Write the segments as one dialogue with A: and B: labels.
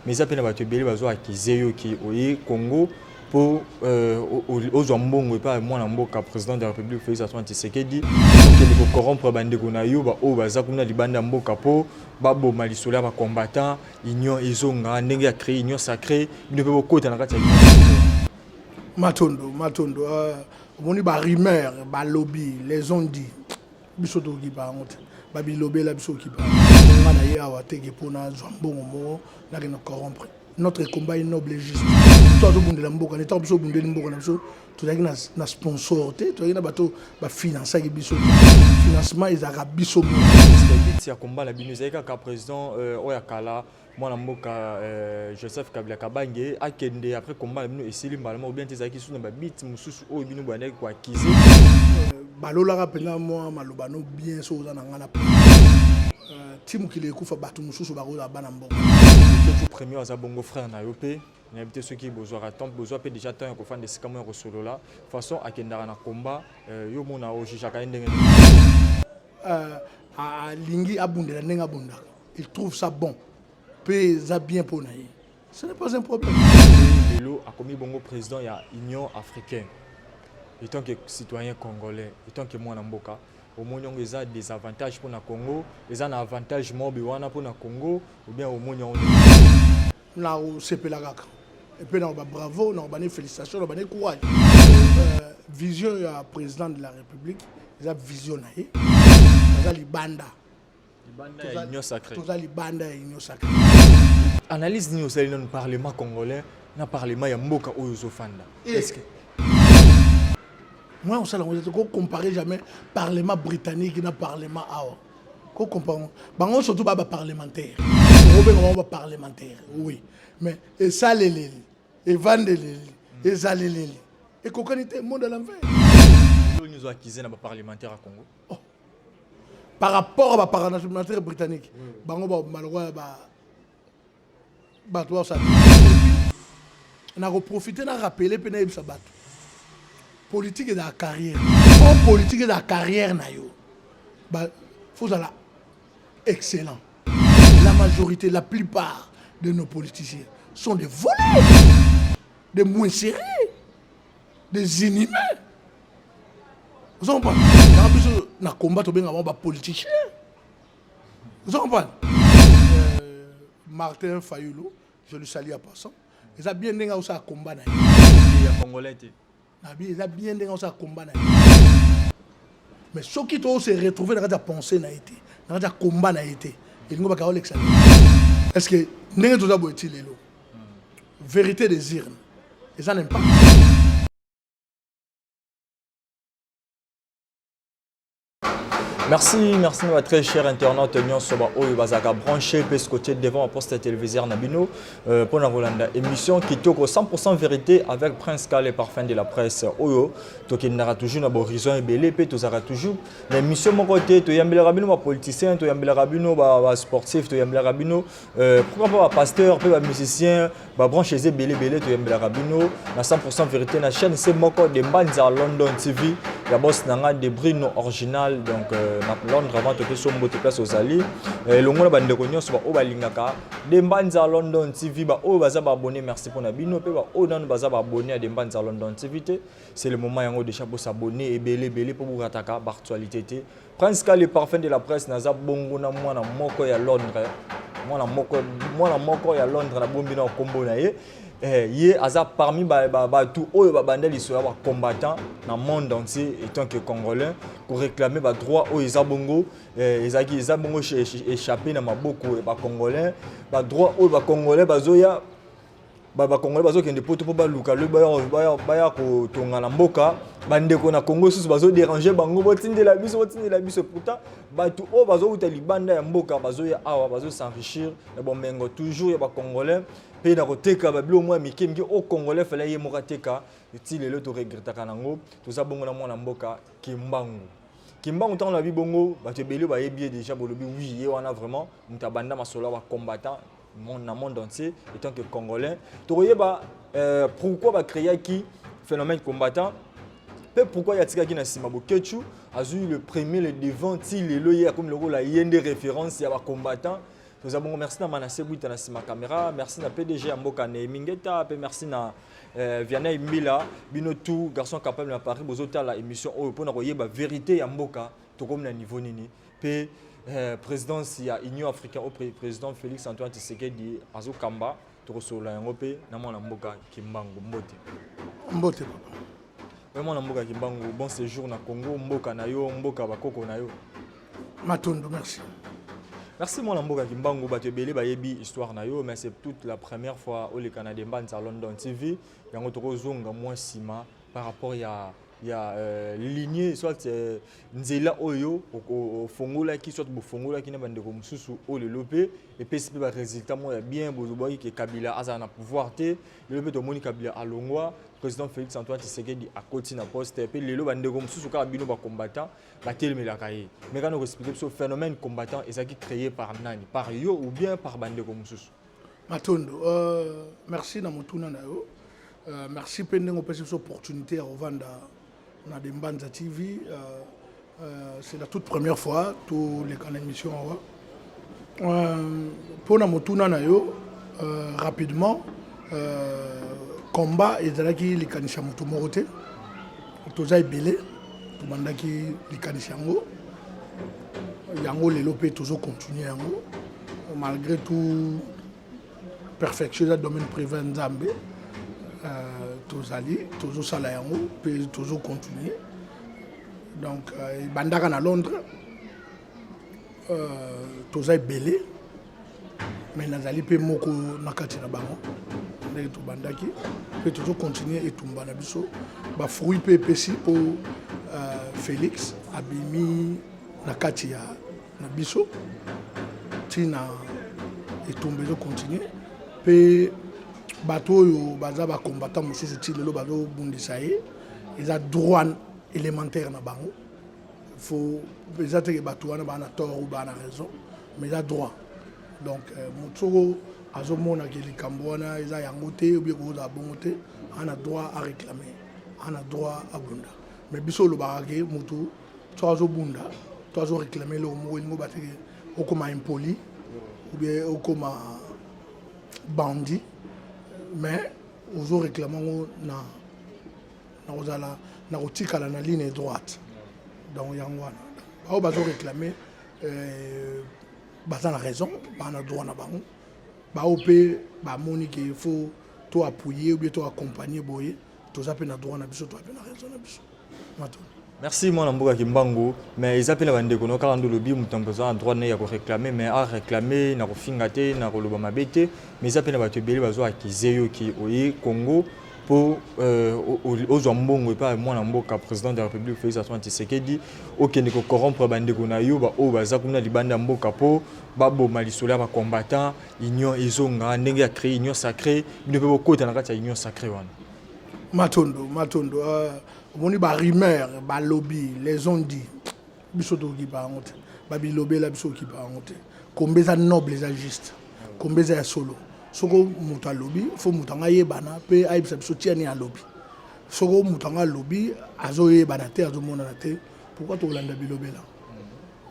A: Mais eza mpe na bato ebele bazo accuser yo ke oye Congo mpo ozwa mbongo epai ya mwana mboka, président de la République Félix Antoine Tshisekedi, okende kocorrompre bandeko na yo baoyo baza kuna libanda ya mboka mpo baboma lisolo ya bacombattant, union ezonga ndenge ya créer union sacrée, bino mpe bokota na kati ya union sacrée.
B: Matondo, matondo. Omoni, barumeur, balobi, les on dit, biso tokipa yango te. Babilobela, biso okipa nga na ye awa teke mpona azwa mbongo moko nakende corrompre. Notre combat est noble et juste. To azobundela mboka ne. Ntango biso obundeli mboka na biso, tozalaki na sponsor te, tozalaki na bato bafinansaki biso. Financement ezalaka biso moko.
A: But ya combat na bino ezali kaka président oyo ya kala, mwana mboka Joseph Kabila Kabange, akende, après combat na bino esili mbala moko bien te? Ezalaki su na babit mosusu oyo bino boyandaki koaccuser?
B: Balolaka mpenza mwa maloba no bien. So oza na ngai na ti mokili ekufa, bato mosusu bakozala bana mboka.
A: Tout premier aza bongo frère na yo mpe nayebi te soki bozwaka temps, bozwa mpe déjà temps ya kofanda esika moko ya kosolola. Façon akendaka na combat, yo mona ojugeaka ye ndenge nini?
B: Alingi abundela ndenge abundaka, il trouve ça bon mpe eza bien mpo na ye, ce n'est pas un problème.
A: Lelo akomi bongo président ya Union africaine. Etant que citoyen congolais, etant que mwana mboka, omoni yango eza désavantage mpona Congo, eza na avantage mobi wana mpona Congo, ou bien omoni yango?
B: Na kosepela kaka epe na babravo, na kobane félicitation, na bane courage. Vision ya président de la République eza vision na ye. Aza libanda.
A: Libanda ya union sacrée.
B: Toza libanda ya union sacrée.
A: Analyse nini osali nanu parlement congolais na parlement ya mboka oyo ozofanda? Est ce que
B: Moi, osala yango te. Kocompare jamais parlement britannique na parlement awa. Kocompare bango, surtout ba baparlementaire, okobenga bango baparlementaire, oui, mais esaleleli, evandeleli, ezaleleli ekokani te, monde à l'envers.
A: Oyo nyonso accuser na baparlementaire ya Congo?
B: Oh. Par rapport à baparlementaire britannique, bango balokwa ya bato basala. Nakoprofite na rappeler mpe nayebisa bato, politique ezala carrière po politique ezala carrière na yo, faut ozala excellent. La majorité, la plupart de nos politiciens sont des voleurs, des moins sérieux, des inhumains. Ozo comprendre? Yango biso na combat tobenga bango bapoliticien. Ozo comprendre? Martin Fayulu, je lui salue en passant, eza bien ndenge akosala combat na ye.
A: Ya congolais te.
B: Nabi eza bien ndenge akosala combat na ye, mais soki to se retrouver na kati ya pensée na ye te, na kati ya combat na ye te, elingi baka olekisa. Est ce que ndenge toza boye ti lelo, vérité des urnes eza na impact?
A: Merci, merci na très cher internaute nyonso ba oyo bazalaka branché mpe scotché devant poste téléviseur na bino mpona kolanda émission kitoko 100% vérité avec Prince Kale, parfum de la presse. Oyo tokendaka toujours na bahorizon ebele mpe tozalaka toujours na émission moko te. Toyambelaka bino bapoliticien, toyambelaka bino basportif, toyambelaka bino pourquoi pas bapasteur mpe bamusicien, babranche eza ebele ebele. Toyambelaka bino na 100% vérité na chaîne se moko de Mbanza London TV ya boss na nga de Brino original. Donc na Londres, avant topesi yo mbote place ozali, elongo na bandeko nyonso baoyo balingaka de Mbanza London TV, baoyo baza baabonné, merci mpona bino, mpe baoyo nanu baza baabonné ya de Mbanza London TV te, c'est le moment yango déjà bosabonner ebele ebele mpo borataka baactualité te. Prince Ka, le parfum de la presse, naza bongo na mwana moko ya Londres, mwana moko ya Londres, nabombi na nkombo na ye. Ye aza parmi bato oyo babanda lisolo ya bacombattant na monde entier, etant que congolais, koréclame badroit oyo eza bongo ezalaki, eza bongo échappé na maboko ya bacongolais, badroit oyo bacongolais bazoya, bacongolais bazokende poto mpo baluka lobi baya kotonga na mboka. Bandeko na Congo susu bazodéranger bango: "Botindela biso, botindela biso." Pourtant bato oyo bazowuta libanda ya mboka bazoya awa, bazos'enrichir na bomengo toujours ya bacongolais mpe na koteka babiloko mwa ya mike mike oyo congolais fallait ye moko ateka. Ti lelo toregretaka nango. Toza bongo na mwana mboka Kimbangu. Kimbangu, ntango nabi bongo, bato ebele bayebi ye déjà. Bolobi oui, ye wana vraiment moto abanda masolo ya bacombattant na monde entier. Etant que congolais, tokoyeba pourquoi bacréaki phénomène combattant mpe pourquoi ye atikaki na nsima Bokechu, azwi le premier, le devant. Ti lelo ye akomi lokola ye nde référence ya bacombattant. Toza bongo, merci na Manase Bwita na nsima caméra, merci na PDG ya mboka Nehemi Ngeta, mpe merci na Vianney Mbila. Bino tout garçon capable na Paris, bozotala émission oyo mpona koyeba vérité ya mboka, tokomi na niveau nini, mpe présidence ya Union africaine oyo président Félix Antoine Tshisekedi azokamba. Tokosolola yango mpe na mwana mboka Kimbangu. Mbote.
B: Mbote, papa.
A: Oyo mwana mboka Kimbangu, bon séjour na Congo, mboka na yo, mboka bakoko na yo.
B: Matondo, merci.
A: Merci, mwana mboka Kimbangu. Bato ebele bayebi histoire na yo, mais c'est toute la première fois oleka na Dembanza London TV. Yango tokozonga mwa nsima par rapport ya lignée, soit nzela oyo ofongolaki, soit bofongolaki na bandeko mosusu, oyo lelo mpe epesi mpe barésultat moko ya bien. Bozobwaki ke Kabila azala na pouvoir te. Lelo mpe tomoni Kabila alongwa, président Félix Antoine Tshisekedi akoti na poste, mpe lelo bandeko mosusu kaka bino bacombattant batelemelaka ye. Mais kana koexpliquer biso, phénomène combattant ezalaki créé par nani? Par yo ou bien par bandeko mosusu?
B: Matondo, merci na motuna na yo. Merci mpe ndenge opesi biso opportunité ya kovanda na Dembanza TV. C'est la toute première fois toleka na émission awa. Mpo na motuna na yo, rapidement, combat ezalaki likanisi ya moto moko te. Toza ebele tobandaki likanisi yango. Yango lelo mpe tozocontinue yango malgré tout. Perfection eza domaine privé ya Nzambe. Tozali tozosala yango mpe tozocontinue. Donc ebandaka na Londres. Toza ebele, mais nazali mpe moko na kati na bango. Ndenge tobandaki mpe tozocontinue etumba na biso, bafruit mpe epesi, mpo Félix abimi na kati ya na biso. Ntina etumba ezocontinue, mpe bato oyo baza bacombattant mosusu ti lelo bazobundisa ye, eza droit élémentaire na bango. Faut eza teke bato wana baa na tort ou baa na raison, mais eza droit. Donc moto soko azomonaka likambo wana eza yango te, obie kozala bongo te, aza na droit à réclamer, aza na droit abunda. Mais biso olobaka ke motu so azobunda to azoréclame eloko moko, elingi obateke okoma impoli ou bien okoma bandit, mais ozoréclame yango na kozala na kotikala na ligne droite. Donc yango wana, bao bazoréclame baza na raison, baa na droit na bango. Bao mpe bamoni ke faut to appuyer ou bien to accompagner boye, toza mpe na droit na biso, toza mpe na raison na biso. Matondo.
A: Merci, mwana mboka Kimbangu. Mais eza mpe na bandeko no kaka nde olobi moto aza na droit na ye ya koréclame, mais aréclame na kofinga te, na koloba mabe te. Mais eza mpe na bato ebele bazo accuser yo ke oye Congo mpo ozwa mbongo epai ya mwana mboka président de la République Félix Antoine Tshisekedi, okende kocorrompre bandeko na yo baoyo baza kuna libanda ya mboka mpo baboma lisolo ya bacombattant, union ezonga ndenge ya créer union sacrée, bino mpe bokota na kati ya union sacrée wana.
B: Matondo, matondo. Omoni, barumeur, balobi, les on dit, biso tokokipa yango te. Babilobela, biso okipa yango te. Kombe eza noble, eza juste, kombe eza ya solo. Soko moto alobi, fo moto yango ayebana mpe ayebisa biso tiani alobi. Soko moto yango alobi, azoyebana te, azomonana te, pourquoi tokolanda bilobela?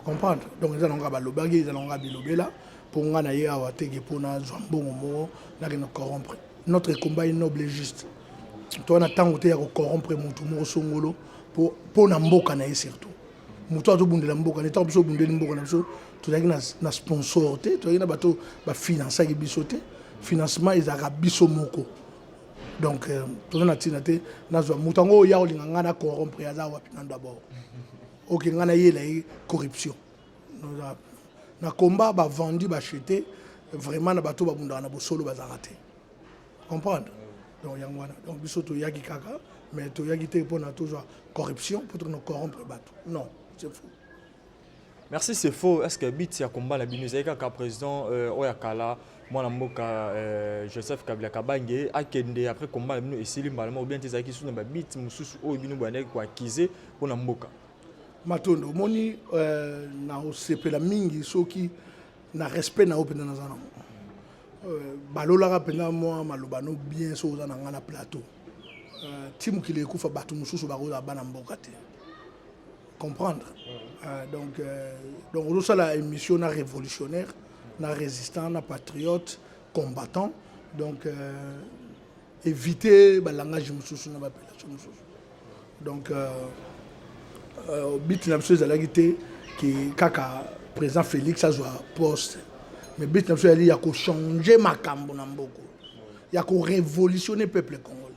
B: Comprendre? Donc eza nango balobaki, eza nango bilobela. Mpo nga na ye awa teke mpo nazwa mbongo moko nakende corrompre. Notre combat est noble et juste. To na ntango te ya kocorrompre motu moko songolo mpo na mboka na ye, surtout moto azobundela mboka. Ntango biso obundeli mboka na biso, tozalaki na sponsor te, tozalaki na bato bafinansaki biso te. Financement ezalaka biso moko. Donc toza na ntina te nazwa moto yango oyo ya kolinga ngai na corrompre. Aza wapi nano d'abord? Ok, ngai nayela ye corruption na combat, bavandi baacheter vraiment na bato babundaka na bosolo bazalaka te. Comprendre? Donc yango wana. Donc biso toyaki kaka, mais toyaki te mpona tozwa corruption, mpo tokona corrompre bato. Non, c'est faux.
A: Merci, c'est faux. Est ce que but ya combat na bino ezali kaka président oyo ya kala, mwana mboka Joseph Kabila Kabange, akende, après combat na bino esili mbala moko, bien te ezalaki su na babit mosusu oyo bino boyandaki koaccuser mpona mboka?
B: Matondo. Omoni, na osepela mingi soki na respect na yo mpenza naza nango, balolaka mpenza mwa maloba no bien. Soki oza na ngai na plateau, ti mokili ekufa, bato mosusu bakozala bana mboka te. Comprendre? Donc ozosala émission na révolutionnaire. Na résistant, na patriote, combattant. Donc éviter ba langage mosusu na ba appellation mosusu. Donc but na biso ezalaki te ke kaka président Félix azwa poste, mais but na biso ezali ya kochanger makambo na mboka, ya korévolutionner peuple congolais,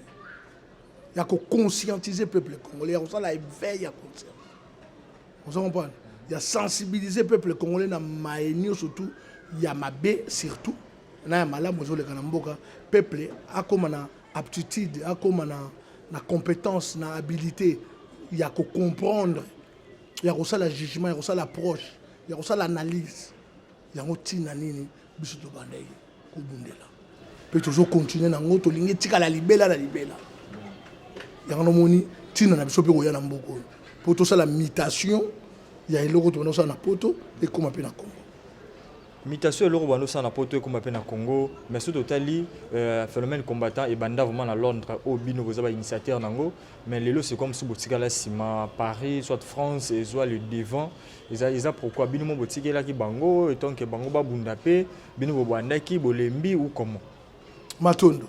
B: ya koconscientiser peuple congolais, ya kosala éveil ya conscience. Oza comprendre? Ya sensibiliser peuple congolais na maye nyonso surtout ya mabe, surtout na ya malamu ezoleka na mboka. Peuple akóma na aptitude, akóma na compétence, na habilité ya kocomprendre, ya kosala jugement, ya kosala approche, ya kosala analyse. Yango ntina nini biso tobandaki kobundela mpe tozocontinuer nango. Tolingi etikala libela na libela. Yango nomoni ntina na biso mpe koya na mboka oyo mpo tosala mutation ya eloko tobanda kosala na Poto, ekóma mpe na Congo.
A: Mutation eloko banda osala na Poto ekóma mpe na Congo. Mais soki totali phénomène combattant ebanda vraiment na Londres oyo bino boza bainitiateur nango, mais lelo c'est comme si botikala nsima. Paris soit France ezwa le devant. Eza pourquoi bino mo botikelaki bango étant que bango babunda mpe bino bobandaki bolembi ou comment?
B: Matondo.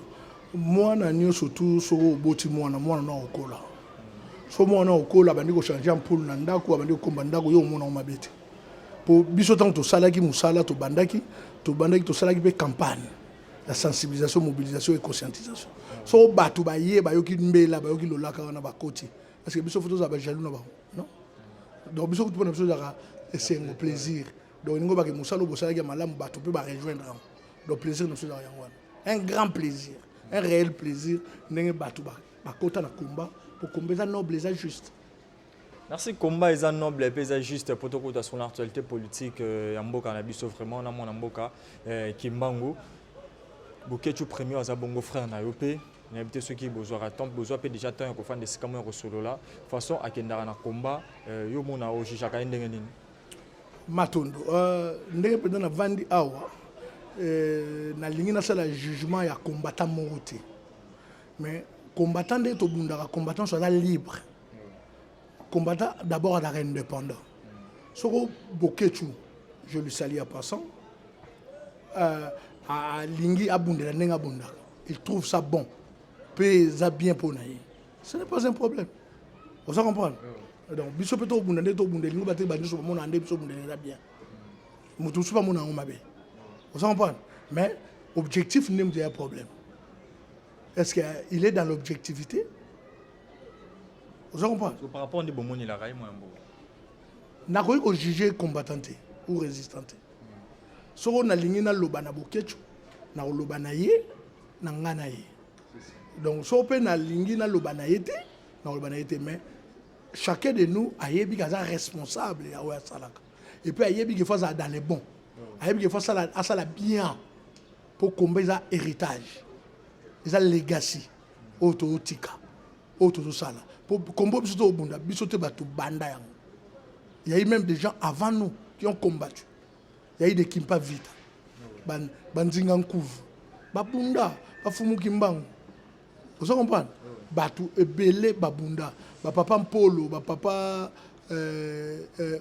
B: Mwana nyonso tu, soki oboti mwana, mwana na okola, so mwana okola, abandi kochanger ampoule na ndako, abandi kokomba ndako, yo omona ngo mabe te. Mpo biso ntango tosalaki mosala, tobandaki tosalaki mpe campagne ya sensibilisation, mobilisation et conscientisation. So bato baye, bayoki mbela, bayoki lolaka wana, bakoti, parce que biso faut tozala bajaloux na bango? Non. Donc biso kutu, mpona biso ezalaka esengo, plaisir. Donc elingi obake mosala oyo bosalaki ya malamu, bato mpe barejoindre yango. Donc plaisir na biso ezalaka yango wana, un grand plaisir, un réel plaisir, ndenge bato bakota na combat, po combat eza noble, eza juste.
A: Merci. Combat eza noble mpe eza juste. Po tokota sur l'actualité politique ya mboka na biso, vraiment na mwana mboka Kimbangu Boketshu Premier aza bongo frère na yo mpe nayebi te soki bozwaka temps, bozwa mpe déjà temps ya kofanda esika moko ya kosolola. Façon akendaka na combat, yo mona ojugeaka ye ndenge nini?
B: Matondo. Ndenge mpenza navandi awa, nalingi nasala jugement ya combattant moko te, mais combattant, ndenge tobundaka, combattant so aza libre. Combattant d'abord azalaka indépendant. Soko Boketshu, je lui salue en passant, alingi abundela ndenge abundaka, il trouve ça bon mpe eza bien mpo na ye, ce n'est pas un problème. Oza comprendre? Donc biso mpe tobunda nde tobunda, elingi bate banyonso bamona nde biso obundela eza bien, moto mosusu bamona yango mabe. Oza comprendre? Mais objectif nde moto ya problème. Est-ce que il est dans l'objectivité? Oza comprendre?
A: So, par rapport nde bomonelaka ye mwana mboka?
B: Nakoki kojuger combattant te ou résistant te. Soko nalingi naloba na Boketshu, nakoloba na ye na ngai na ye. Donc soko mpe nalingi naloba na ye te, nakoloba na ye te. Mais chacun de nous ayebi ke aza responsable ya oyo asalaka, et puis ayebi ke faut azala dans les bons, ayebi ke faut asala bien, mpo komba eza héritage, eza legacy oyo tozotika, oyo tozosala. Mpo kombo biso tobunda, biso te bato banda yango. Il y a eu même des gens avant nous qui ont combattu. Il y a eu des Kimpa Vita, Banzinga Nkuvu, babunda, bafumuki mbangu. Ozo comprendre? Bato ebele babunda, bapapa Mpolo, bapapa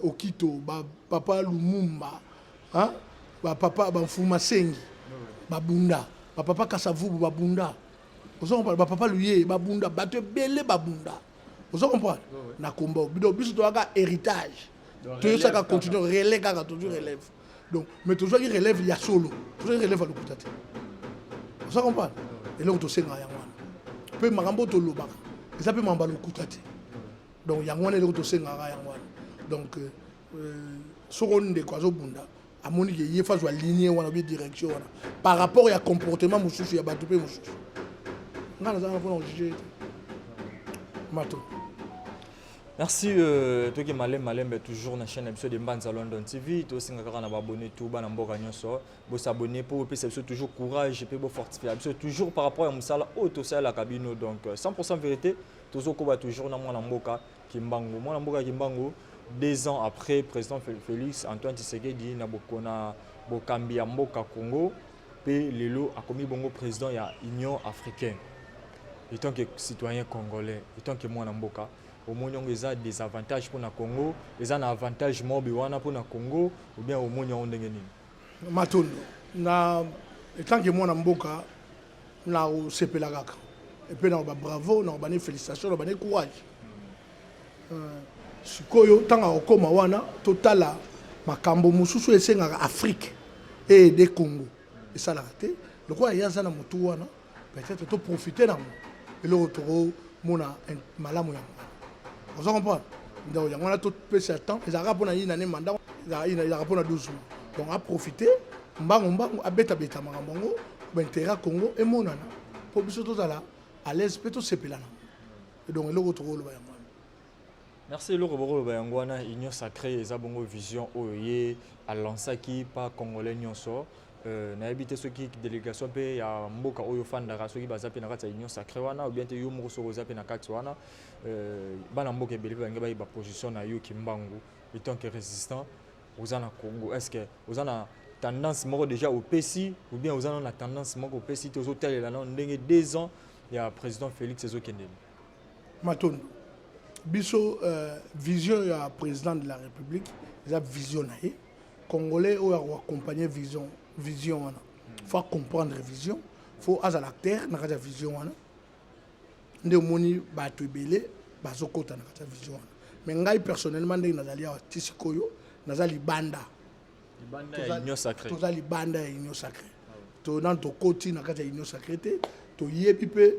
B: Okito, bapapa Lumumba, hein? Bapapa Bamfuma Sengi babunda, bapapa Kasavubu babunda. Ozo comprendre? Bapapa Luye babunda, bato ebele babunda. Ozo comprendre? Na komba bido, biso toyaka héritage, toyosaka continue relais kaka, toujours relève. Donc mais tozwaki relève ya solo, tozwaki relève ya lokuta te. Oza comprendre? Eloko tosengaka yango wana mpe makambo oyo tolobaka eza mpe makambo ya lokuta te. Donc yango wana eloko tosengaka yango wana. Donc soko ndeko azobunda, amoni ke ye faut azwa ligne wana obi direction wana par rapport ya comportement mosusu ya bato mpe mosusu, ngai nazalaka mpona kojuger te. Mato.
A: Merci. Toki malembe malembe, toujours na chaîne na biso de Mbanza London TV. Tosenga kaka na baabonné tout, bana mboka nyonso, bosabonner mpo bopesa biso toujours courage mpe bofortifie biso toujours par rapport ya mosala oyo tosalelaka bino. Donc 100 vérité, tozokoba toujours na mwana mboka Kimbangu. Mwana mboka Kimbangu, 2 ans après président Félix Antoine Tshisekedi na bokona bokambi ya mboka Congo, mpe lelo akomi bongo président ya Union africaine, étant que citoyen congolais, étant que mwana mboka, omoni yango eza désavantage mpona Congo, eza na avantage mobi wana mpona Congo, ou bien omoni yango ndenge nini?
B: Matondo na etant que mwana mboka na kosepela kaka epe na ba bravo na bane félicitation na bane courage. Sikoyo ntango akokoma wana, totala makambo mosusu esengaka Afrique eaider Congo, esalaka te lokola ye aza na motu wana. Peut-être toprofite nango, eloko tokomona malamu yango wana, oza comprendre. Donc yango wana topesa temps, ezalaka mpona ye nane mandat, ezalaka mpona 12 mois. Donc aprofite mbango mbango, abetabeta makambo yango, baintérêt ya Congo emonana, mpo biso tozala à l'aise mpe tosepela nango. Donc eloko tokoloba yango wana.
A: Merci. Eloko bokoloba yango wana, Union sacrée eza bongo vision oyo ye alansaki pa Congolais nyonso. Nayebi te soki délégation mpe ya mboka oyo ofandaka, soki baza mpe na kati ya Union sacrée wana, ou bien te yo moko soki oza mpe na kati wana. Bana mboka ebele mpe balingi bayeba position na yo Kimbangu, étant que résistant oza na Congo. Est ce que oza na tendance moko déjà opesi, ou bien oza nano na tendance moko opesi te, ozotalela nano ndenge 2 ans ya président Félix ezokendeli?
B: Matondo. Biso, vision ya président de la République eza vision na ye. Congolais oyo akoaccompagne vision wana, faut acomprendre vision, faut azala acteur na kati ya vision wana. Nde omoni bato ebele bazokɔta na kati ya vision wana. Mais ngai personnellement, ndenge nazali awa ti sikoyo, naza libanda.
A: Libanda ya Union sacrée.
B: Toza libanda ya Union sacrée. To nanu tokoti na kati ya Union sacrée te. Toyebi mpe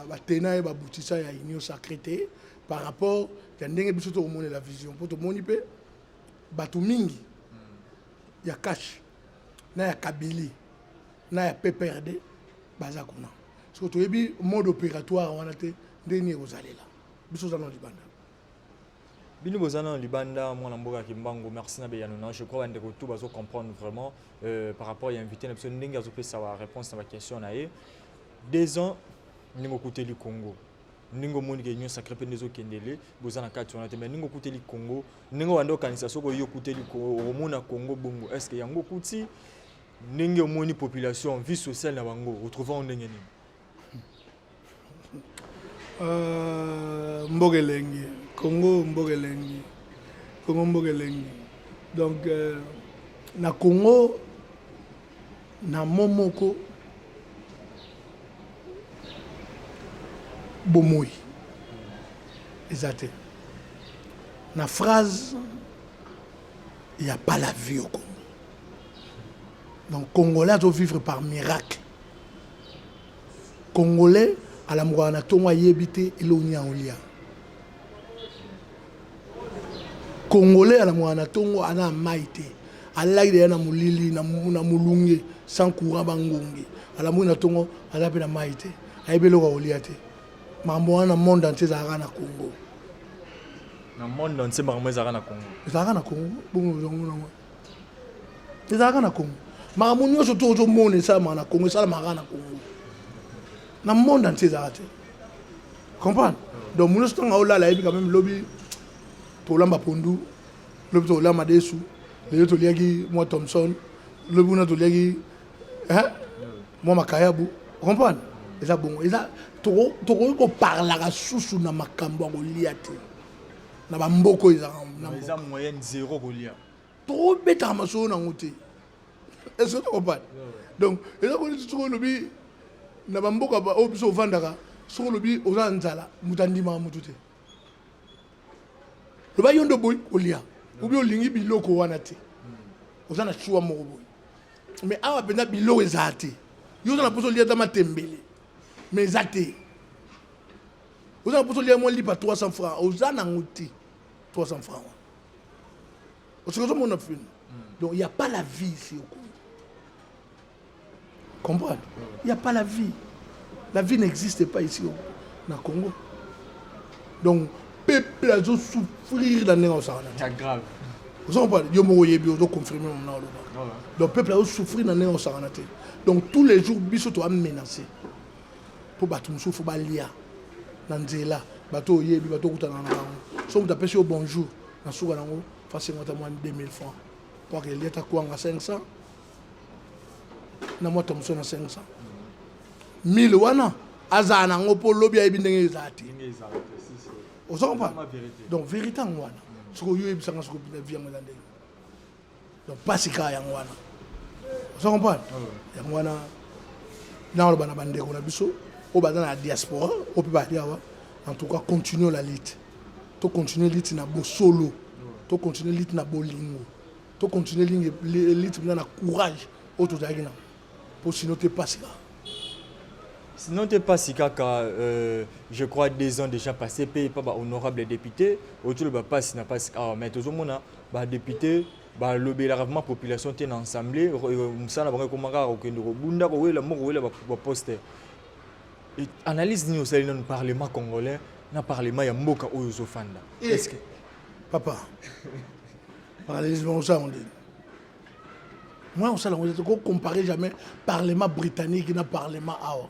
B: batena ye babutisa ya Union sacrée te par rapport ya ndenge biso tokomonela vision, mpo tomoni mpe bato mingi ya CACH na ya Kabili na ya PPRD baza kuna. Soki toyebi mode opératoire wana te, ndenge nini ekozalela biso? Oza na libanda.
A: Bino boza nano libanda. Mwana mboka ya Kimbangu, merci na beyano na. Je crois bandeko tout bazo comprendre vraiment par rapport ya invité na biso, ndenge azopesa ba réponse na baquestion na ye. 2 ans, ndenge okuteli Congo, ndenge omoni ke Union sacrée mpe nde ezokendele, boza na kati wana te, mais ndenge okuteli Congo, ndenge obanda okanisa soki oyi okuteli okomona Congo bongo, est ce que yango okuti? Ndenge omoni population, vie sociale na bango, retrouve yango ndenge nini?
B: Mboka elengi, Congo mboka elengi, Congo mboka elengi. Donc na Congo na mo moko bomoi eza te. Na phrase, il y a pas la vie au Congo. Donc Congolais azovivre par miracle. Congolais alamukaka na ntongo, ayebi te eloko nini akolia. Congolais alamukaka na ntongo, aza na mai te, alaki deya na molili, na molunge, sans courant, bangongi. Alamuki na ntongo, aza mpe na mai te, ayebi eloko akolia te. Makambo wana na monde entier ezalaka na Congo.
A: Na monde entier makambo ezalaka na Congo?
B: Ezalaka na Congo bongo, ozomona ezalaka na Congo. Makambo nyonso to ozomona esalamaka na Congo, esalamaka na Congo. Na monde entier ezalaka te. Comprendre? Donc mo nyonso ntango aolala, ayebi quand même lobi tolamba pondu, lobi tolamba desu, lelo toliaki mwa thomson, lobi kuna toliaki mwa makayabu. Comprendre? Eza bongo. Eza tokoki koparlaka susu na makambo ya kolia te na bamboka oyo ezalaka.
A: Eza moyenne zéro kolia.
B: Tokobetaka masolo nango te. Est-ce que tokopana? Donc eza koni, soki olobi na bamboka oyo biso ovandaka, soki olobi oza na nzala, moto andimaka motu te. Loba yo nde oboyi kolia, obi olingi biloko wana te, oza na choix moko boye. Mais awa mpenza biloko ezala te. Yo oza na mposa olia ata matembele, mais eza te. Oza na mposa olia mwa lipa 300 francs, oza nango te 300 francs wana. Osoki ozomona film. Donc il y a pas la vie ici au Congo. Comprendre? Il y a pas la vie, la vie n'existe pas ici na Congo. Donc peuple azosouffrir na ndenge osala
A: na grave.
B: Ozo comprendre? Yo moko oyebi, ozoconfirme mona oloba. Donc peuple azosouffrir na ndenge osakana te. Donc tous les jours biso toamenace mpo bato mosusu fo balia na nzela. Bato oyebi, bato okutana na bango, so moto apesi yo bonjour, na suka nango fasengo ata mwa 2000 francs po akelia ata kwanga 500 na mwa thomson na 500 1000 wana, azala nango mpo lobi ayebi ndenge ezala te. Ozo comprendre? Donc vérité yango wana. Soki oyo oyebisanga, soki vie yango eza ndenge, donc pasi kaka yango wana. Oza comprendre? Yango wana nakoloba na bandeko na biso oyo baza na diaspora, oyo mpe bali awa, en tout cas continuons la lutte. To continuer lutte na bosolo, to continuer lutte na bolingo, to continuer lutte mpenza na courage oyo tozalaki nango, mpo sinon te pasi kaka.
A: Sinon te pasi kaka. Je crois 2 ans déjà passé mpe pa bahonorable député oyo toloba pasi na pasi awa, mais tozomona badéputé balobelaka vraiment population te na assemblée. Mosala bango ekoma kaka kokende kobunda, kowela moko, kowela baposte. Analyse nini osali nanu parlement congolais na parlement ya mboka oyo ozofanda?
B: Est ce que papa, parallélisme osala ngo ndeni? Moi osala ngo te. Kocompare jamais parlement britannique na parlement awa.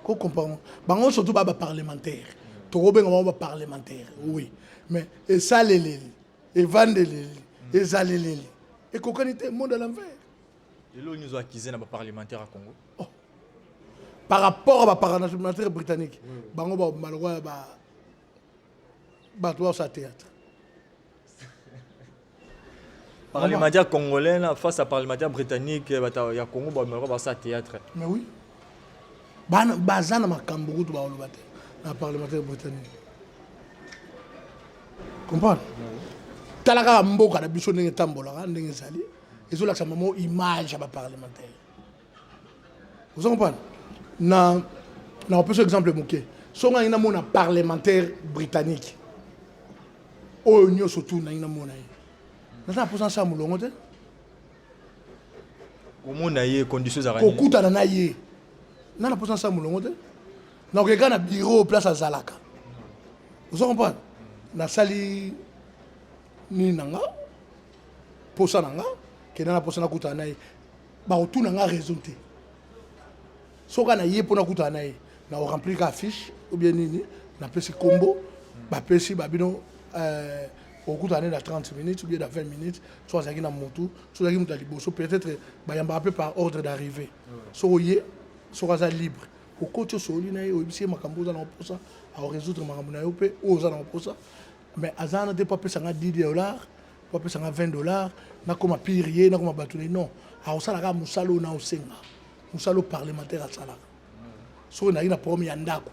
B: Kocompare bango, surtout ba baparlementaire, tokobenga bango baparlementaire, oui, mais esaleleli, evandeleli, ezaleleli ekokani te, monde à l'envers.
A: Lelo nyonso akize na baparlementaire ya Congo?
B: Oh. Par rapport à baparlementaire britannique, bango balokwa ya bato baosala théâtre.
A: Parlementaire congolais na face à parlementaire britannique, bato ya Congo bameloko basala théâtre.
B: Mais oui, bana baza na makambo kutu baoloba te na parlementaire britannique. Comprendre, tala kaka mboka na biso ndenge etambolaka, ndenge ezali, ezolakisa mamo image ya baparlementaire. Oza comprendre? Na kopesa exemple moke, so ngai namona parlementaire britannique oyo nyonso tu nangi namona ye, naza na mposa nasala molongo te.
A: Komona ye, condition ezalaka?
B: Kokutana na ye, na mposa nasala molongo te. Nakokeka na bureau place azalaka. Oza comprendre? Nasali nini na nga, posa na nga, kenda na posa nakutana na ye, bakotuna nga raison te. Soki na ye mpo nakutana na ye, na koremplir ka fiche ou bien nini, napesi kombo, bapesi babino, okutana ne na 30 minutes ou bien na 20 minutes. So azalaki na motu, so azalaki moto ya liboso, peut-être bayambaka mpe par ordre d'arrivée. Soki oye, soki aza libre, okoti, osoli na ye, oyebisi ye makambo oza na mposa, akorésoudre makambo na yo mpe oyo oza na mposa. Mais aza wana te mpo apesanga 10 $, mpo apesanga 20 $, nakoma pire ye, nakoma bato na ye. Non, akosala kaka mosala oyo na osenga, mosala oyo parlementaire asalaka. Soki nazali na problème ya ndako,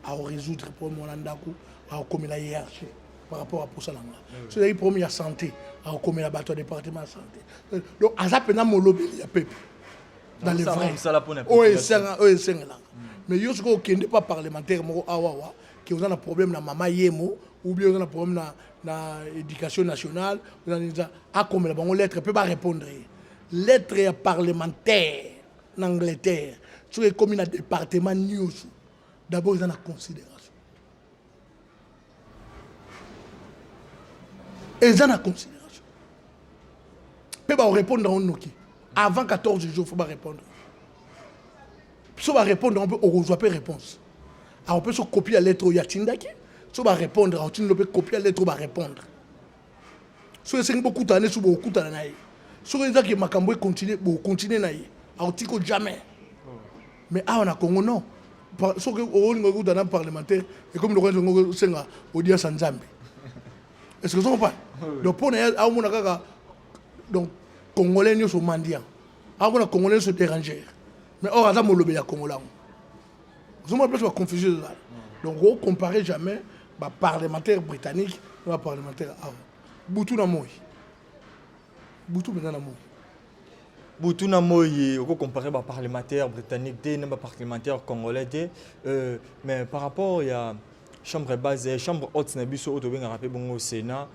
B: akorésoudre problème wana ndako, akokomela hiérarchie par rapport à posa na nga. Soki ezali problème ya santé, akokomela bato ya département ya santé. Donc aza mpenza molobeli ya peuple dans le vrai oyo esengelaka. Mais yo soki okende pa parlementaire moko awawa ke oza na problème na mama yemo ou bien oza na problème na éducation nationale, akomela bango lettre mpe barépondre ye. Lettre ya parlementaire na Angleterre, soki ekomi na département nyonso, d'abord eza na considération, eza na considération mpe bakorépondre yango noki. Avant 14 jours faut barépondre. So barépondre yango mpe okozwa mpe réponse, akopesa copie ya lettre oyo atindaki. So barépondre, akotindela mpe copie ya lettre oyo barépondre. Soki esengi bokutana ne, so bokutana na ye. Soki ezaki makambo econtinue, bokontinue na ye, akotiko jamais. Mais awa na Congo, non. Soki olinga okutana na parlementaire, ekomi lokola nzongo osenga audience ya Nzambe. Est ce que ozo comprendre? Donc mpo na ye, aomona kaka donc Congolais nyonso mendiant, aomona Congolais nyonso déranger. Mais or aza molobeli ya Congolais yango. Ozomona place baconfusion ezala. Donc ocompare jamais baparlementaire britannique na baparlementaire awa. Butu na moi, butu mpenza na moi.
A: Butu na moi. Okocompare baparlementaire britannique te na baparlementaire congolais te. Mais par rapport ya chambre basse, chambre haute na biso oyo tobengaka mpe bongo Sénat,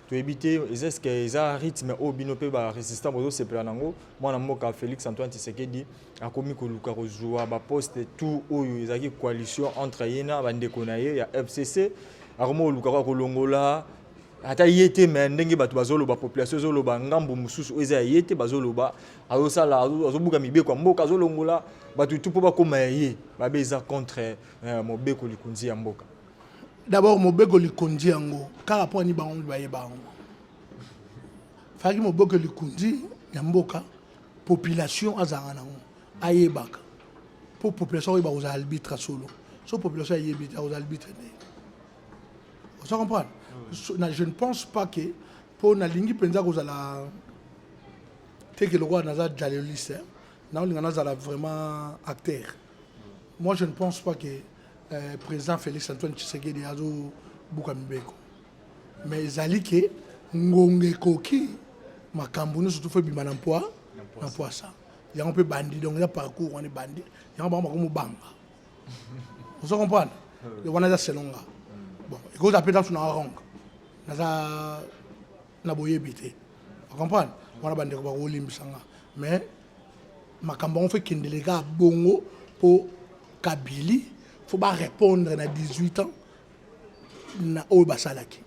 A: toyebi te eza est-ce eza rythme oyo bino mpe barésistant bozosepela nango. Mwana mboka Félix Antoine Tshisekedi akomi koluka kozwa baposte tout oyo ezalaki coalition entre ye na bandeko na ye ya FCC. Akomi koluka kaka kolongola ata ye te, mais ndenge bato bazoloba, population ezoloba, ngambo mosusu oyo eza ya ye te bazoloba azosala, azobuka mibeko ya mboka, azolongola bato tu mpo bakóma ya ye, babe eza contre mobeko likonzi ya mboka.
B: D'abord mobeko likonzi yango kaka mpo ani bango bayeba yango. Faki mobeko likonzi ya mboka, population azalaka nango, ayebaka, mpo population oyeba kozala arbitre solo. So population ayebi te, akozala arbitre ndenge? Oza comprendre? So, je ne pense pas que mpo nalingi mpenza kozala teke lokola naza jaleliste. Naolinga nazala vraiment acteur. Moi, je ne pense pas que président Félix Antoine Tshisekedi azobuka mibeko, mais ezali ke ngonga ekoki, makambo nyonso to faut ebima na mpwa na mpwasa. Yango mpe bandi, donc eza parcours wana ebandi. Yango bango bakomobanga, ozo comprendre? Wana eza selon nga. Bon, ekozala mpe tasu na wrong, naza na boyebi te, ocomprendre? Wana bandeko bakolimbisa nga, mais makambo yango faut ekendele kaka bongo, mpo Kabila faut barépondre na 18 ans na oyo basalaki.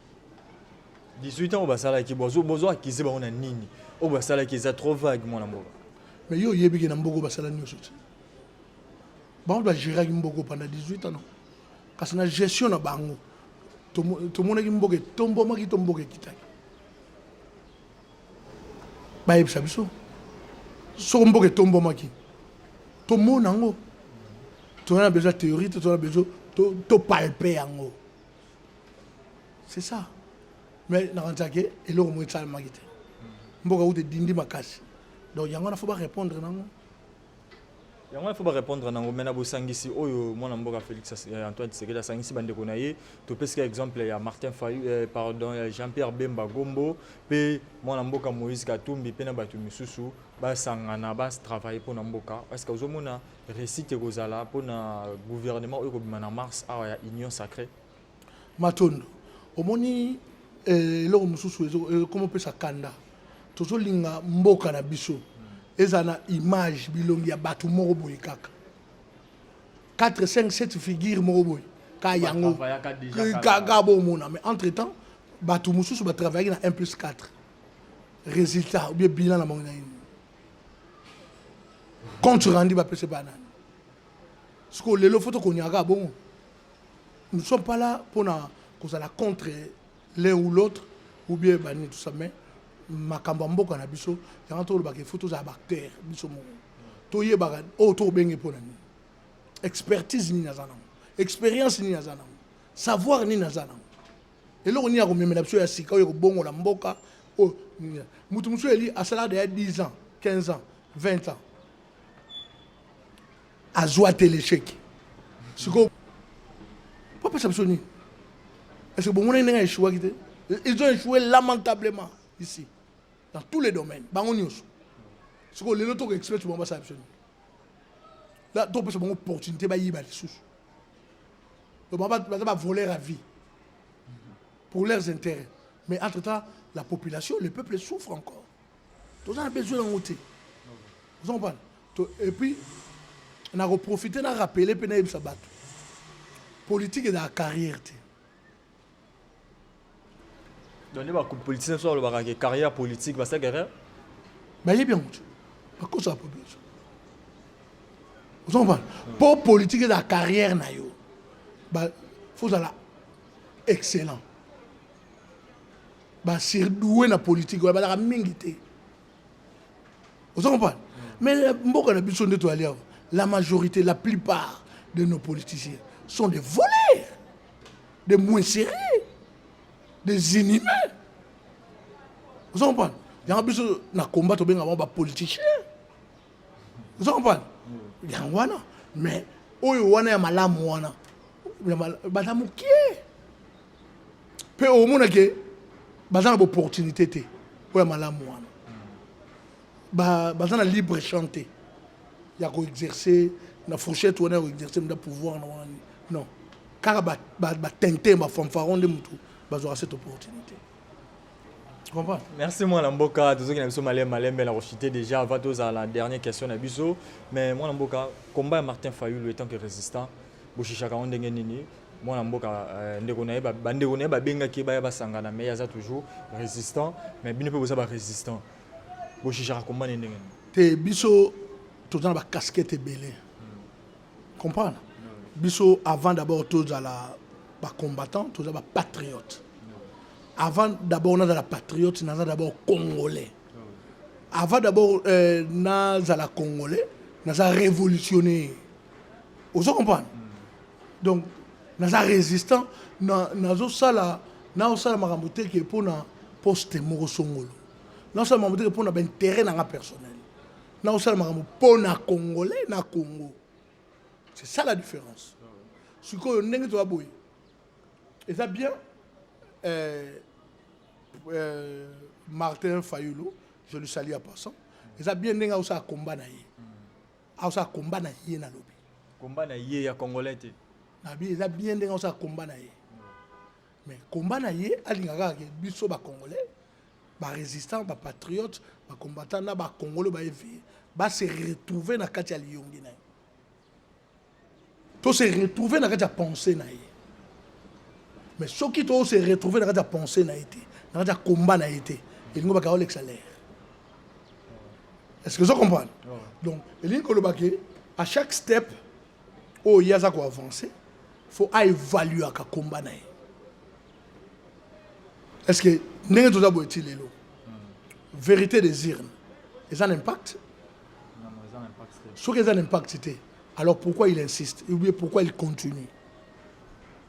A: 18 ans oyo basalaki, bozo accuser bango na nini? Oyo basalaki eza trop vague, mwana mboka.
B: Mais yo oyebiki na mboka oyo basala nyonso te. Bango bagéraki mboka pendant 18 ans, non? Kasi na gestion na bango, tomonaki mboka etombomaki to mboka ekitaki? Bayebisa biso. Soko mboka etombomaki, tomona yango. Toza na besoin théorie te, toza na besoin topalpe yango, c'est ça. Mais nakanisaki eloko moko esalemaki te. Mboka kuta edindi makasi, donc yango wana faut barépondre nango.
A: Yango wana faut barépondre nango. Mais na bosangisi oyo mwana mboka Félix Antoine Tshisekedi asangisi bandeko na ye, topesika exemple ya Martin Fayu, pardon, ya Jean Pierre Bemba Gombo mpe mwana mboka Moïse Katumbi mpe na bato misusu, basangana, batravaille mpona mboka. Parce que ozomona réussite ekozala mpona gouvernement oyo ekobima na mars awa ya Union sacrée?
B: Matondo. Omoni, eloko mosusu ekoma opesa kanda, tozolinga mboka na biso eza na image, bilongi ya bato moko boye, kaka 4, 5, 7 figure moko boye ka yango kaka bomona. Mais entre temps, bato mosusu batravaillaki na 1 plus 4, résultat ou bien bilan na bango na nini? Compte rendu bapesa banani? Sikoyo lelo faut tokoniaka bongo. Nous ne sommes pas là mpona kozala contre l'un ou l'autre ou bien banini, tout ça, mais makambo ya mboka na biso yango tolobaka, il faut tozala baacteur biso moko, toyebaka oyo tobenge mpona nini, expertise nini aza nango, expérience nini aza nango, savoir nini aza nango, eloko nini akomemela biso ya sika oyo ekobongola mboka. Oyo mutu mosusu eli asalaka deya 10 ans, 15 ans, 20 ans, azwa te l'échec. Sikoyo popesa biso nini? Est ce que bomonaki ndenge aéchouaki te? Ils ont échoué lamentablement ici dans tous les domaines, bango nyonso. Sikoyo lelo toko expert bango basala biso nini? La topesa bango opportunité bayiba lisusu. Donc baza bavoleur à vie pour leurs intérêts, mais entre temps la population, le peuple souffre encore. Toza na besoin yango te, oza comprendre? Et puis nakoprofite na rappeler mpe nayebisa bato, politique ezala carrière te.
A: Donc nde bapoliticien so balobaka ke carrière politique, basalaka erreur.
B: Bayebi yango te, bakosaka population, oza comprendre? Mpo politique ezala carrière na yo, faut ozala excellent. Basurdoué na politique oyo bazalaka mingi te, oza comprendre? Mais mboka na biso nde toyali awa, la majorité, la plupart de nos politiciens sont des voleurs, des moins sérieux, des inhumains, oza comprendre? Yango biso na combat tobenga bango bapoliticien, oza comprendre? Yango wana. Mais oyo wana ya malamu wana baza mokie, mpe omona ke baza na baopportunité te. Oyo ya malamu wana baza na libre champ te ya koexercer na fourchette wana, ya koexercer mda pouvoir na wana. Non, kaka batintin, bafanfaron nde motu bazwaka cette opportunité. Comprends?
A: Merci, mwana mboka. Tozoki na biso malembe malembe na kochuter déjà. Avant tozala la dernière question na biso, mais mwana mboka, combat ya Martin Fayulu étant que résistant, boshishaka ngo ndenge nini? Mwana mboka, ndeko na ye, bandeko na ye babengaki ye baya basangana, mais ye aza toujours résistant. Mais bino mpe boza barésistant, boshishaka combat ne ndenge nini?
B: Te, biso toza na bacasquette ebele, comprendre? Biso, avant d'abord tozala bacombattant, toza bapatriote. Avant d'abord nazala patriote, naza d'abord congolais. Avant d'abord nazala congolais, naza révolutionnaire, ozo comprendre? Donc naza résistant, nazosala, naosala makambo te ke mpona poste moko songolo, naosala makambo te ke mpona baintérêt na nga personnel. Naosala makambo mpo na Congolais na Congo. C'est ça la différence. Sikoyo ndenge toza boye, eza bien. Martin Fayulu, je le salue en passant, eza bien ndenge aosala combat na ye. Aosala combat na ye, nalobi.
A: Combat na ye ya Congolais te.
B: Nabi eza bien ndenge aosala combat na ye, mais combat na ye, alingaka kaka ke biso Bacongolais, barésistant, bapatriote, bacombattant na Bacongolais baéveillé, base retrouver na kati ya liyongi na ye, to se retrouver na kati ya pensée na ye. Mais soki to se retrouver na kati ya pensée na ye te, na kati ya combat na ye te, elingi baka olekisa l'air. Est ce que ozo comprendre? Donc elingi koloba ke à chaque step oyo ye aza koavance, faut aévaluaka combat na ye. Est ce que ndenge toza boye ti lelo, vérité des urnes eza na impact? Soki eza na impact te, alors pourquoi il insiste ou bien pourquoi il continue?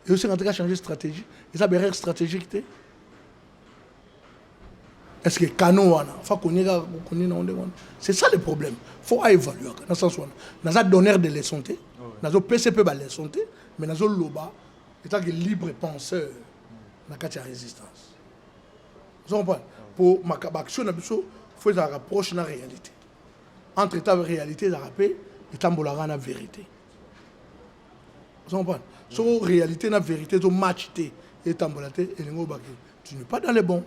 B: Et aussi en tout cas changer stratégie, eza berere stratégique te. Est ce que canon wana fa konieka koni na ndenge wana? C'est ça le problème. Faut aévaluaka na sens wana. Naza donneur de leçon te, nazopesa mpe baleçon te, mais nazoloba étant que libre penseur na kati ya résistance. Ozo comprendre? Po baaction na biso, faut ezalaka proche na réalité. Entre temps, réalité ezalaka mpe etambolaka na vérité. Ozo comprendre? Soko réalité na vérité ezo match te, etambola te, elingi obaki tu n'es pas dans le bon.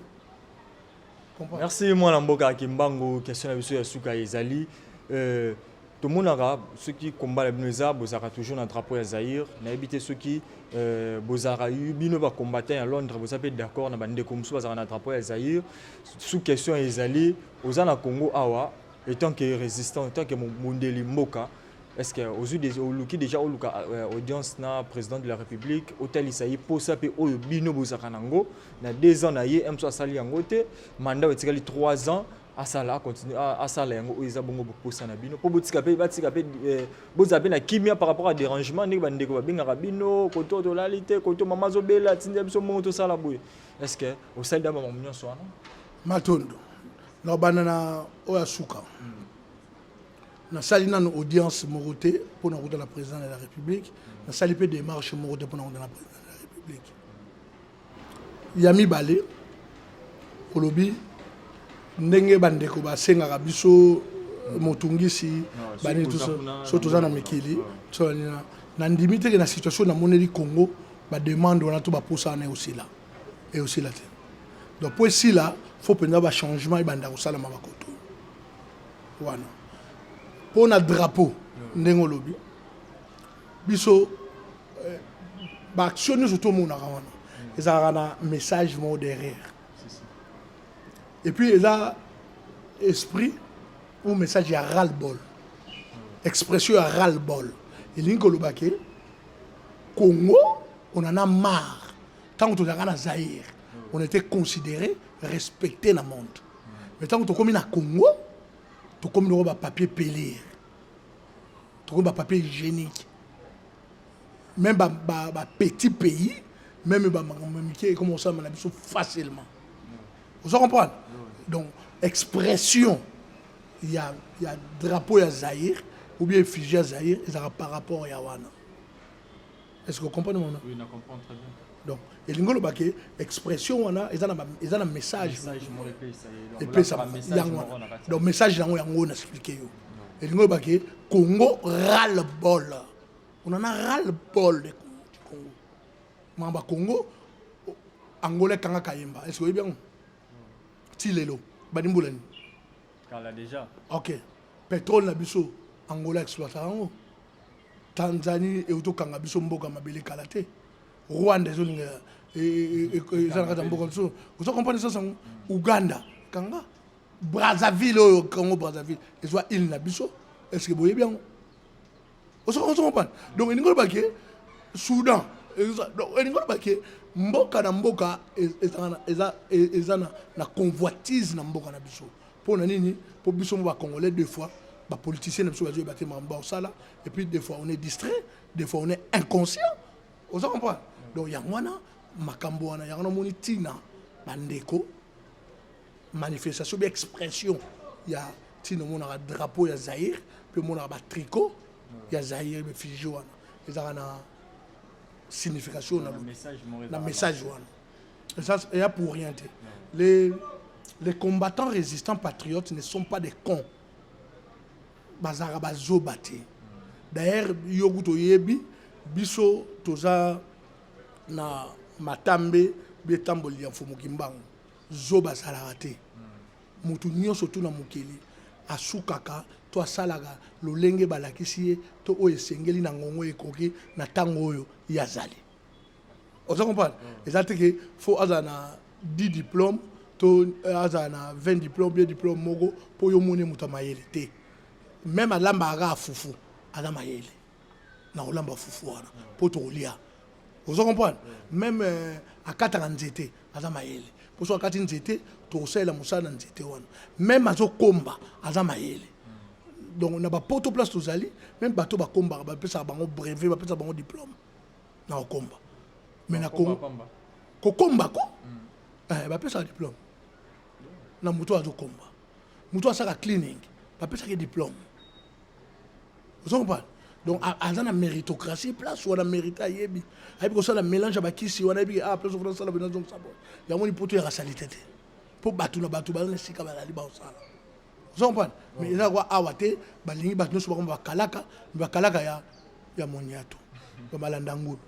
A: Comprendre? Merci, mwana mboka Kimbangu. Question na biso ya suka ezali, tomonaka soki combat na bino eza, bozalaka toujours na drapeau ya Zaire. Nayebi te soki bozalaka bino bacombattant ya Londres, boza mpe d'accord na bandeko mosusu bazalaka na drapeau ya Zaire. Sous question ezali, oza na Congo awa, étant que résistant, étant que mondeli mboka, est ce que ozwi oluki déjà oluka audience na président de la République, otalisa ye posa mpe oyo bino bozalaka nango na 2 ans na ye mosu asali yango te, mandat oyo etikali 3 ans, asala, acontinue asala yango oyo eza bongo boposa na bino, mpo botika mpe, batika mpe, bozala mpe na kimia par rapport à dérangement ndenge bandeko babengaka bino, koto tolali te, koto mama azobela, atindi biso mbongo tosala boye? Est ce que osali da bamakambo nyonso wana?
B: Matondo. Na banda na oyo ya suka. Nasali nano audience moko te mpona kutana président de la République. Nasali mpe démarche moko te mpona kutana président de la République. Ya mibale, olobi ndenge bandeko basengaka biso motungisi banini, so toza na mikili, nandimi teke na situation namoneli Congo, bademande wana to baposa wana eosila, eosila te. Donc po esila, faut mpenza bachangement ebanda kosalama bakoto wana. Mpo na drapeau, ndenge olobi, biso baaction nyonso tomonaka wana ezalaka na message moko derrière. Et puis eza esprit ou message ya ras-le-bol, expression ya ras-le-bol. Elingi koloba ke Congo, on en a marre. Ntango tozalaka na Zaïre, on était considéré, respecté na monde, mais ntango tokomi na Congo, tokomi loko bapapier pelure, tokomi bapapier hygiénique. Même ba, ba, ba petit pays, même bamakambo mike ekoma kosalama na biso facilement. Ozo comprendre? Donc expression ya drapeau ya Zaïre ou bien effigie ya Zaïre ezalaka par rapport ya wana. Est ce que comprendre mona?
A: Oui, na comprends très bien.
B: Donc elingi oloba ke expression wana eza na message epesama yango wana. Donc message yango, yango na expliqué yo. Elingi oloba ke Congo ras le bol, on en a ras le bol du Congo. Makambo ya Congo, Angola ekanga Kayemba. Est ce que oyebi yango? Ti lelo bandi mbula nini?
A: Kala déjà.
B: Ok, pétrole na biso, Angola exploitaka yango. Tanzanie euti okanga biso mboka mabele kala te. Rwanda ezolinga eza na kati ya mboka biso. Ozo comprendre sasa yango? Uganda kanga Brazzaville, oyo Congo Brazzaville ezwa ile na biso. Est ce que boyebi yango? Ozo comprendre? Donc elingi oloba ke Soudan, donc elingi oloba ke mboka na mboka eza na convoitise na mboka na biso. Mpo na nini? Mpo biso mo Bacongolais, deux fois bapoliticien na biso bazoyeba te makambo baosala, et puis des fois on est distrait, des fois on est inconscient. Oza comprendre? Donc yango wana makambo wana, yango namoni ntina bandeko manifestation bi expression ya. Ntina omonaka drapeau ya Zaïre mpe omonaka batricot ya Zaïre, effigie wana ezalaka na signification na message wana. Ça, eza pour rien te. Les combattants résistants patriotes ne sont pas des cons, bazalaka bazoba te. D'ailleurs, yo kutu oyebi, biso toza na matambe bietamboli ya Mfumu Kimbangu. Zoba azalaka te. Motu nyonso tu na mokili asukaka to asalaka lolenge balakisi ye to oyo esengeli na ngongo ekoki na ntango oyo ye azali. Oza comprendre? Eza te ke faut azala na 10 diplôme to azala na 20 diplôme, bien diplôme moko mpo yo moni moto ya mayele te. Même alambaka kaka fufu, aza mayele na kolamba fufu wana mpo tokolia. Oza comprendre? Même akataka nzete, aza mayele mpo so akati nzete, tokosalela mosala na nzete wana. Même azokomba, aza mayele. Donc na bapoto place tozali, même bato bakombaka, bapesaka bango brevet, bapesaka bango diplôme na kokomba. Mais na Congo, kokomba ko bapesaka diplôme na moto azokomba. Moto asalaka cleaning, bapesaka diplôme. Ozo comprendre? Donc aza na méritocratie. Place wana mérite, ayebi kosala mélange ya bakisi wana, ayebi ah, place ofuna asala bena azongisa boye. Yango ni poto yaka saleté te, mpo bato na bato baza na esika bazali baosala. Ozo comprendre? Mais eza kwa awa te. Balingi bato nyonso bakoma bakalaka, bakalaka ya moniato, bamalanda ngulu.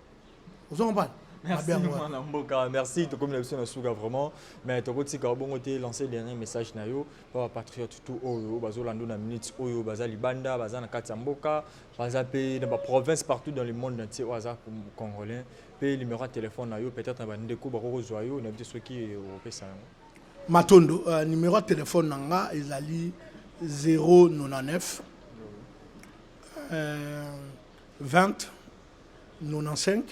B: Ozo comprendre?
A: Merci, mwana mboka, merci. Tokomi na biso na suka vraiment, mais tokotika bongo te. Lancer dernier message na yo pa bapatriote tout oyo bazolanda na minute oyo, baza libanda, baza na kati ya mboka, baza mpe na baprovince partout dans le monde entier, oyo aza congolais, mpe numéro ya téléphone na yo, peut-être na bandeko bakokozwa yo, nayebi te soki okopesa yango.
B: Matondo. Numéro ya téléphone na nga ezali 099 20 95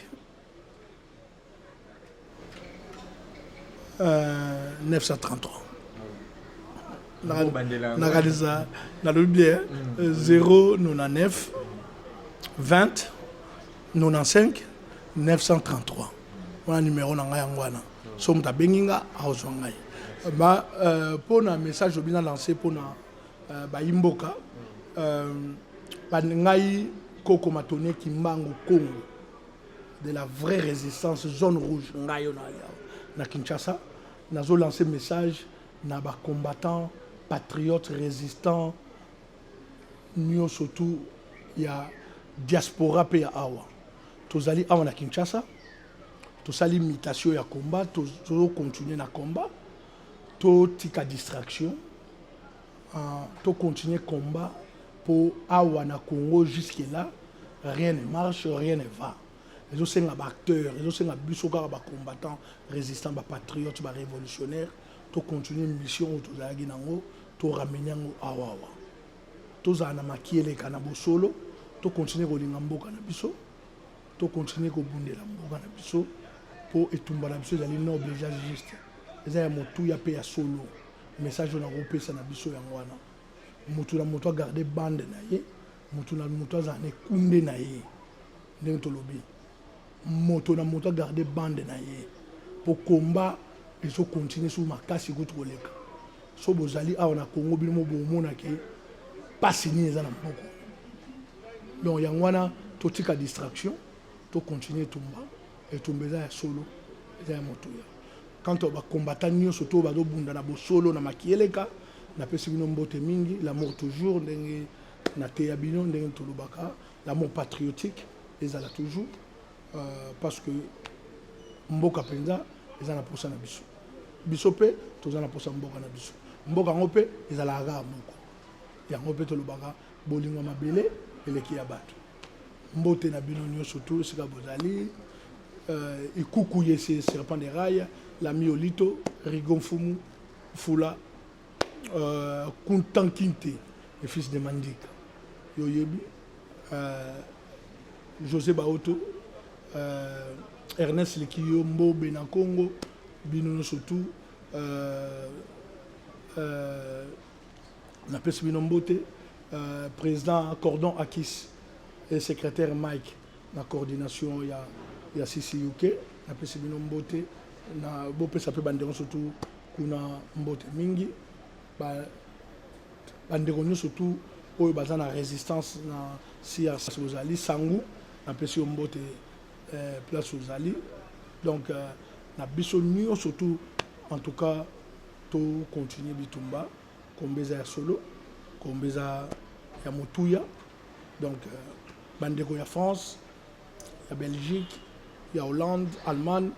B: 933. Nakanisa nalobi bien: 099 20 95 933. Wana numéro na ngai, yango wana. So moto abengi nga, akozwa ngai. Ba mpona message obi na lance mpona bayimboka ngai, Koko Matone Kimbangu Congo de la vraie résistance, zone rouge, ngai oyo na Kinshasa, nazolancer message na bacombattant patriote résistant nyonso tu ya diaspora mpe ya awa. Tozali awa na Kinshasa, tosali mutation ya combat, tozocontinue na combat. Totika distraction, tocontinue combat mpo awa na Congo, jusque là rien ne marche, rien ne va. Ezosenga baacteur, ezosenga biso kaka bacombattant résistant, bapatriote, barévolutionnaire, tocontinue mission oyo tozalaki nango, toramener yango awawa. Tozala na maki eleka na bosolo, tocontinue kolinga mboka na biso, tocontinue kobundela mboka na biso, mpo etumba na biso ezali noble, eza juste, eza ya motuya mpe ya solo. Message oyo nakopesa na biso yango wana: motu na moto agarde bande na ye, motu na moto azala na ekunde na ye. Ndenge tolobi, moto na moto agarde bande na ye, mpo komba ezocontinue su makasi kutu koleka. So bozali awa na Congo, bino mo bomonake mpasi nini eza na mboka. Donc yango wana, totika distraction, tocontinue etumba. Etumba eza ya solo, eza ya motuya. Quant bacombattant nyonso to bazobunda na bosolo na makieleka, napesi bino mbote mingi. L'amour toujours, ndenge nateya bino, ndenge tolobaka, l'amour patriotique ezala toujours, parce que mboka mpenza eza na posa na biso, biso mpe toza na posa mboka na biso. Mboka yango mpe ezalaka kaka moko. Yango mpe tolobaka, bolingo ya mabele eleki ya bato. Mbote na bino nyonso tu esika bozali. Ikuku yese serpent de rail, lami olito rigo mfumu fula, Kuntan Kinte, le fils de Mandika, yo oyebi, José Baoto, Ernest Likiyo Mbobe na Congo, bino nyonso tu, napesi bino mbote. Président Cordon Akis et secrétaire Mike na coordination ya CCUK, napesi bino mbote. Na bopesa mpe bandeko surtout kuna mbote mingi. Ba Bandeko nyonso tout oyo baza na resistance na CRC bozali sangu napesi yo mbote eh, place ozali donc euh, na biso nyonso tout en tout cas to continuer bitumba komba eza ya solo komba eza ya motuya donc euh, bandeko ya France ya Belgique ya Hollande Allemagne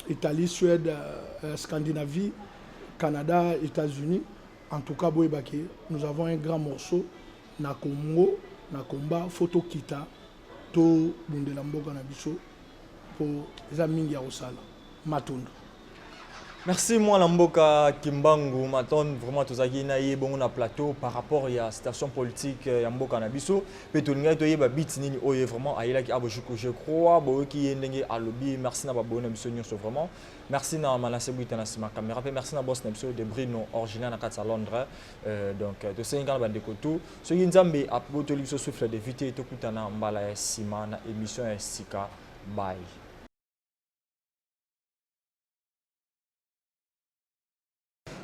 B: Italie Suède euh, Scandinavie Canada États-Unis En tout cas boyeba ke nous avons un grand morceau na Congo na combat faut tokita tobundela mboka na biso po eza mingi ya kosala. Matondo.
A: Merci mwana mboka Kimbangu Maton vraiment tozalaki na ye bongo na plateau par rapport ya situation politique euh, ya mboka na biso pe tolingaki toyeba bit nini oyo vraiment ayelaki abo je, je crois boyoki ye ndenge alobi merci na baboyo na biso nyonso vraiment Merci na Manasse Bwita na sima camera pe merci na boss na biso de Brino original na kati ya Londres. Euh, donc euh, tosengi kaka na bandeko tout soki Nzambe abotoli biso souffle de vie te tokutana mbala ya sima na émission ya sika. Bye.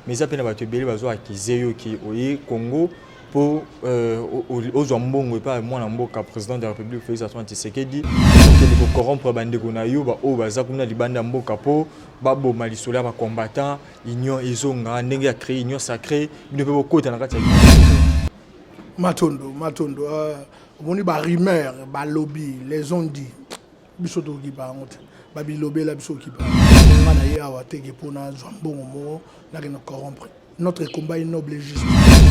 A: Mais eza mpe na bato ebele bazo accuse yo ke oye Congo mpo euh, ozwa mbongo epai ya mwana mboka président de la république Félix Antoine Tshisekedi okende kocorrompre bandeko na yo baoyo baza kuna libanda ya mboka mpo baboma lisolo ya bacombattant union ezonga ndenge ya créer union sacrée bino mpe bokota na kati ya union sacrée.
B: Matondo matondo euh, omoni ba rumeur balobi les ont dit biso tokipa yango te babilobela biso okipa nga na ye awa teke mpo nazwa mbongo moko nakende corrompre notre combat est noble et juste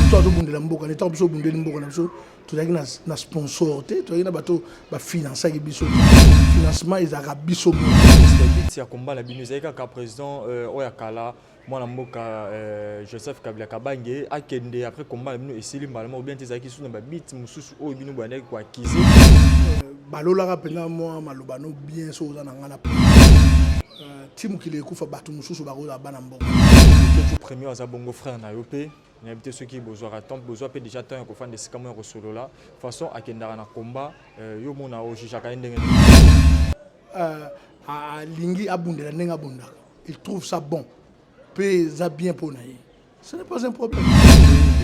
B: biso azobundela mboka ntango biso obundeli mboka na biso tozalaki na, na sponsor te tozalaki na bato bafinansaki biso financement ezalaka biso
A: moko ya combat na bino ezalaki kaka président euh, oyo ya kala mwana mboka euh, Joseph Kabila Kabange akende après combat na bino esili mbala moko bien te ezalaki susu na babit mosusu oyo bino boyandaki koakize
B: euh, balolaka mpenza mwa maloba no bien soki oza na ngai na euh, ti mokili ekufa bato mosusu bakozala bana mboka
A: premier aza bongo frère na yo mpe nayebi te soki bozwaka temps bozwa mpe déjà temps ya kofanda esika moko ya kosolola façon akendaka na combat yo mona ojijaka ye ndenge
B: alingi abundela ndenge abundaka il trouve ça bon pe eza bien mpo na ye ce n'est pas un problème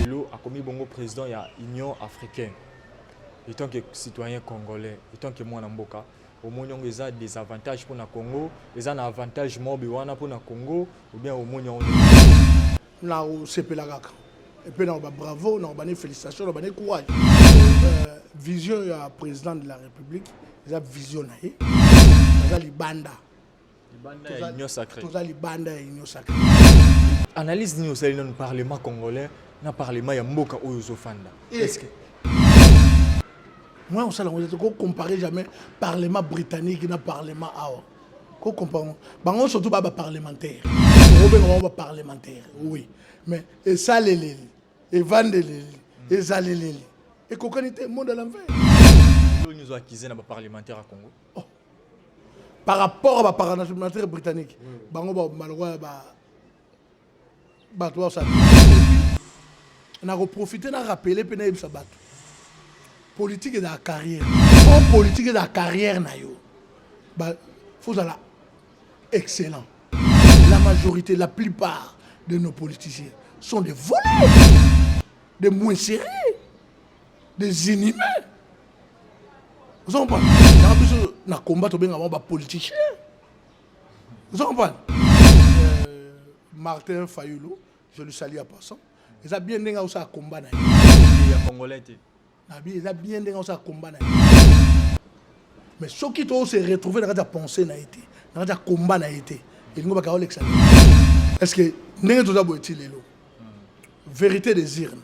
A: lelo akomi bongo président ya union africaine etant que citoyen congolais etant que mwana mboka omoni yango eza désavantage mpo na congo eza na avantage mobi wana mpo na congo ou bien omoni yango
B: na kosepela kaka epe na ba bravo na kobane félicitation na bane courage euh, vision ya président de la république eza vision na ye aza libanda toza libanda ya union sacrée
A: analyse nini osali nanu parlement congolais na parlement ya mboka oyo ozofanda eh. est-ce que
B: moi osala yango te kocompare jamais parlement britannique na parlement awa kocompare bango surtout ba baparlementaire okobenga bango baparlementaire oui mais esaleleli evandeleli ezaleleli ekokani te monde à l'envers
A: oyo ozo accuse na baparlementaire ya congo
B: oh. par rapport à baparlementaire britannique mm. bango balokola ba bato basala nakoprofite na rappele mpe nayebisa bato politique ezala carrière o politique ezala carrière na yo faut ozala excellent la majorité la plupart de nos politiciens sont des voleurs des moins sérieux des inhumains ozo comprendre yango biso na combat tobenga bango bapoliticien ozo comprendre euh, martin fayulu je lui salue en passant eza bien ndenge aosala combat na ye
A: ya congolais te
B: nabi eza bien ndenge aosala combat na ye mais soki to se retrouver na kati ya pensée na ye te na kati ya combat na ye te elingi baka olekisa est ce que ndenge toza boye ti lelo vérité des urnes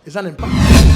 B: eza na impact.